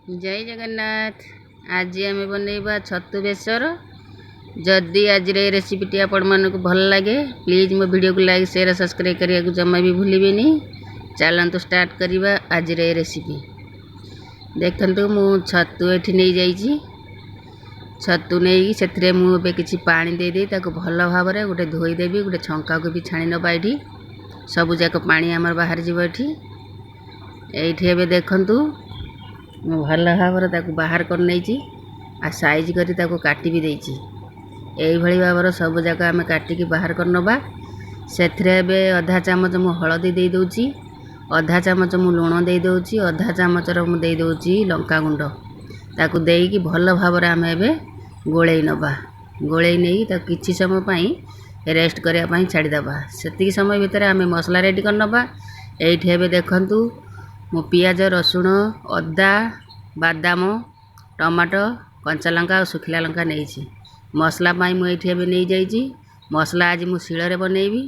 ଜୟ ଜଗନ୍ନାଥ। ଆଜି ଆମେ ବନେଇବା ଛତୁ ବେସର। ଯଦି ଆଜିର ଏ ରେସିପିଟି ଆପଣମାନଙ୍କୁ ଭଲ ଲାଗେ, ପ୍ଲିଜ୍ ମୋ ଭିଡ଼ିଓକୁ ଲାଇକ୍, ସେୟାର, ସବସ୍କ୍ରାଇବ୍ କରିବାକୁ ଜମା ବି ଭୁଲିବେନି। ଚାଲନ୍ତୁ ଷ୍ଟାର୍ଟ କରିବା ଆଜିର ଏ ରେସିପି। ଦେଖନ୍ତୁ, ମୁଁ ଛତୁ ଏଠି ନେଇଯାଇଛି। ଛତୁ ନେଇକି ସେଥିରେ ମୁଁ ଏବେ କିଛି ପାଣି ଦେଇଦେଇ ତାକୁ ଭଲ ଭାବରେ ଗୋଟେ ଧୋଇଦେବି, ଗୋଟେ ଛଙ୍କାକୁ ବି ଛାଣି ନେବା। ଏଠି ସବୁଯାକ ପାଣି ଆମର ବାହାରିଯିବ ଏଠି। ଏଇଠି ଏବେ ଦେଖନ୍ତୁ, ମୁଁ ଭଲ ଭାବରେ ତାକୁ ବାହାର କରିନେଇଛି ଆଉ ସାଇଜ୍ କରି ତାକୁ କାଟି ବି ଦେଇଛି। ଏଇଭଳି ଭାବରେ ସବୁଯାକ ଆମେ କାଟିକି ବାହାର କରିନେବା। ସେଥିରେ ଏବେ ଅଧା ଚାମଚ ମୁଁ ହଳଦୀ ଦେଇଦେଉଛି, ଅଧା ଚାମଚ ମୁଁ ଲୁଣ ଦେଇଦେଉଛି, ଅଧା ଚାମଚର ମୁଁ ଦେଇଦେଉଛି ଲଙ୍କାଗୁଣ୍ଡ। ତାକୁ ଦେଇକି ଭଲ ଭାବରେ ଆମେ ଏବେ ଗୋଳେଇ ନେବା। ଗୋଳେଇ ନେଇକି ତାକୁ କିଛି ସମୟ ପାଇଁ ରେଷ୍ଟ କରିବା ପାଇଁ ଛାଡ଼ିଦେବା। ସେତିକି ସମୟ ଭିତରେ ଆମେ ମସଲା ରେଡ଼ି କରିନେବା। ଏଇଠି ଏବେ ଦେଖନ୍ତୁ, ମୁଁ ପିଆଜ, ରସୁଣ, ଅଦା, ବାଦାମ, ଟମାଟୋ, କଞ୍ଚା ଲଙ୍କା ଆଉ ଶୁଖିଲା ଲଙ୍କା ନେଇଛି। ମସଲା ପାଇଁ ମୁଁ ଏଇଠି ଏବେ ନେଇଯାଇଛି। ମସଲା ଆଜି ମୁଁ ଶିଳରେ ବନେଇବି।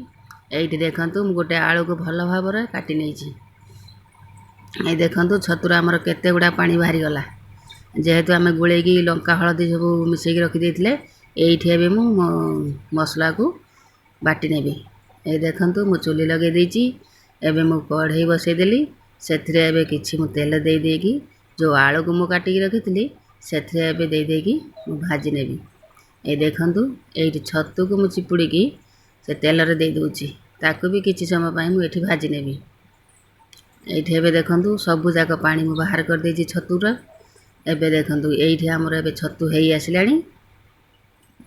ଏଇଠି ଦେଖନ୍ତୁ, ମୁଁ ଗୋଟେ ଆଳୁକୁ ଭଲ ଭାବରେ କାଟି ନେଇଛି। ଏଇ ଦେଖନ୍ତୁ, ଛତୁର ଆମର କେତେ ଗୁଡ଼ା ପାଣି ବାହାରିଗଲା, ଯେହେତୁ ଆମେ ଗୋଳେଇକି ଲଙ୍କା ହଳଦୀ ସବୁ ମିଶାଇକି ରଖିଦେଇଥିଲେ। ଏଇଠି ଏବେ ମୁଁ ମସଲାକୁ ବାଟି ନେବି। ଏଇ ଦେଖନ୍ତୁ, ମୁଁ ଚୁଲି ଲଗାଇ ଦେଇଛି। ଏବେ ମୁଁ କଢ଼େଇ ବସାଇଦେଲି। ସେଥିରେ ଏବେ କିଛି ମୁଁ ତେଲ ଦେଇ ଦେଇକି ଯେଉଁ ଆଳୁକୁ ମୁଁ କାଟିକି ରଖିଥିଲି, ସେଥିରେ ଏବେ ଦେଇ ଦେଇକି ମୁଁ ଭାଜି ନେବି। ଏଇ ଦେଖନ୍ତୁ, ଏଇଠି ଛତୁକୁ ମୁଁ ଚିପୁଡ଼ିକି ସେ ତେଲରେ ଦେଇଦେଉଛି। ତାକୁ ବି କିଛି ସମୟ ପାଇଁ ମୁଁ ଏଠି ଭାଜି ନେବି। ଏଇଠି ଏବେ ଦେଖନ୍ତୁ, ସବୁଯାକ ପାଣି ମୁଁ ବାହାର କରିଦେଇଛି ଛତୁର। ଏବେ ଦେଖନ୍ତୁ, ଏଇଠି ଆମର ଏବେ ଛତୁ ହେଇ ଆସିଲାଣି।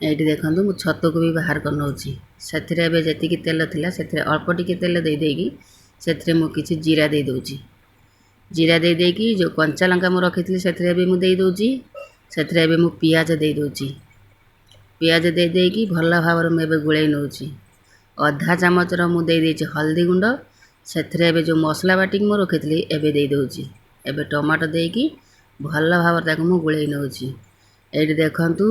ଏଇଠି ଦେଖନ୍ତୁ, ମୁଁ ଛତୁକୁ ବି ବାହାର କରିନେଉଛି। ସେଥିରେ ଏବେ ଯେତିକି ତେଲ ଥିଲା, ସେଥିରେ ଅଳ୍ପ ଟିକେ ତେଲ ଦେଇଦେଇକି ସେଥିରେ ମୁଁ କିଛି ଜିରା ଦେଇଦେଉଛି। ଜିରା ଦେଇଦେଇକି ଯେଉଁ କଞ୍ଚା ଲଙ୍କା ମୁଁ ରଖିଥିଲି, ସେଥିରେ ବି ମୁଁ ଦେଇଦେଉଛି। ସେଥିରେ ଏବେ ମୁଁ ପିଆଜ ଦେଇଦେଉଛି। ପିଆଜ ଦେଇଦେଇକି ଭଲ ଭାବରେ ମୁଁ ଏବେ ଗୋଳେଇ ନେଉଛି। ଅଧା ଚାମଚର ମୁଁ ଦେଇଦେଇଛି ହଳଦୀ ଗୁଣ୍ଡ। ସେଥିରେ ଏବେ ଯେଉଁ ମସଲା ବାଟିକି ମୁଁ ରଖିଥିଲି, ଏବେ ଦେଇଦେଉଛି। ଏବେ ଟମାଟୋ ଦେଇକି ଭଲ ଭାବରେ ତାକୁ ମୁଁ ଗୋଳେଇ ନେଉଛି। ଏଇଠି ଦେଖନ୍ତୁ,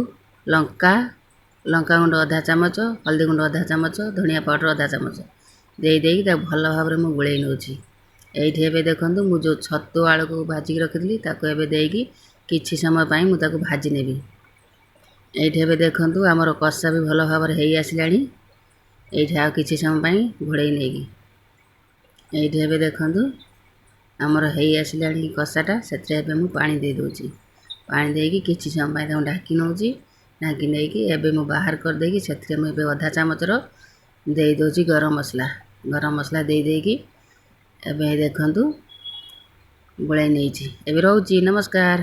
ଲଙ୍କାଗୁଣ୍ଡ ଅଧା ଚାମଚ, ହଳଦୀ ଗୁଣ୍ଡ ଅଧା ଚାମଚ, ଧନିଆ ପାଉଡ଼ର ଅଧା ଚାମଚ ଦେଇ ଦେଇକି ତାକୁ ଭଲ ଭାବରେ ମୁଁ ଗୋଳେଇ ନେଉଛି। ଏଇଠି ଏବେ ଦେଖନ୍ତୁ, ମୁଁ ଯେଉଁ ଛତୁ ଆଳୁକୁ ଭାଜିକି ରଖିଥିଲି, ତାକୁ ଏବେ ଦେଇକି କିଛି ସମୟ ପାଇଁ ମୁଁ ତାକୁ ଭାଜି ନେବି। ଏଇଠି ଏବେ ଦେଖନ୍ତୁ, ଆମର କଷା ବି ଭଲ ଭାବରେ ହେଇ ଆସିଲାଣି। ଏଇଠି ଆଉ କିଛି ସମୟ ପାଇଁ ଘୋଡ଼େଇ ନେଇକି ଏଇଠି ଏବେ ଦେଖନ୍ତୁ, ଆମର ହେଇ ଆସିଲାଣି କଷାଟା। ସେଥିରେ ଏବେ ମୁଁ ପାଣି ଦେଇଦେଉଛି। ପାଣି ଦେଇକି କିଛି ସମୟ ପାଇଁ ତାକୁ ଢାଙ୍କି ନେଉଛି। ଢାଙ୍କି ନେଇକି ଏବେ ମୁଁ ବାହାର କରିଦେଇକି ସେଥିରେ ମୁଁ ଏବେ ଅଧା ଚାମଚର ଦେଇଦେଉଛି ଗରମ ମସଲା। ଗରମ ମସଲା ଦେଇ ଦେଇକି ଏବେ ଦେଖନ୍ତୁ, ଗୋଳେଇ ନେଇଛି। ଏବେ ରହୁଛି, ନମସ୍କାର।